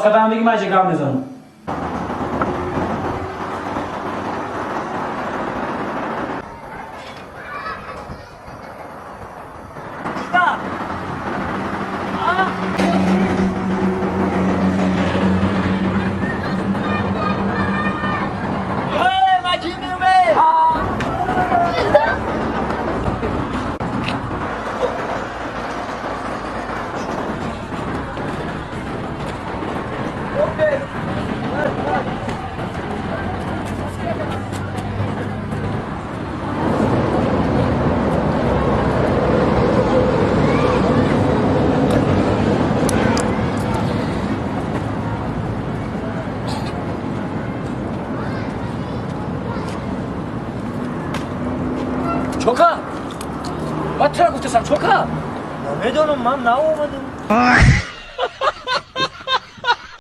Қадам бигӣ, ман гап мезанам. Чока, ман тура гуфтасам, чока. Намедонам, ман наомадам.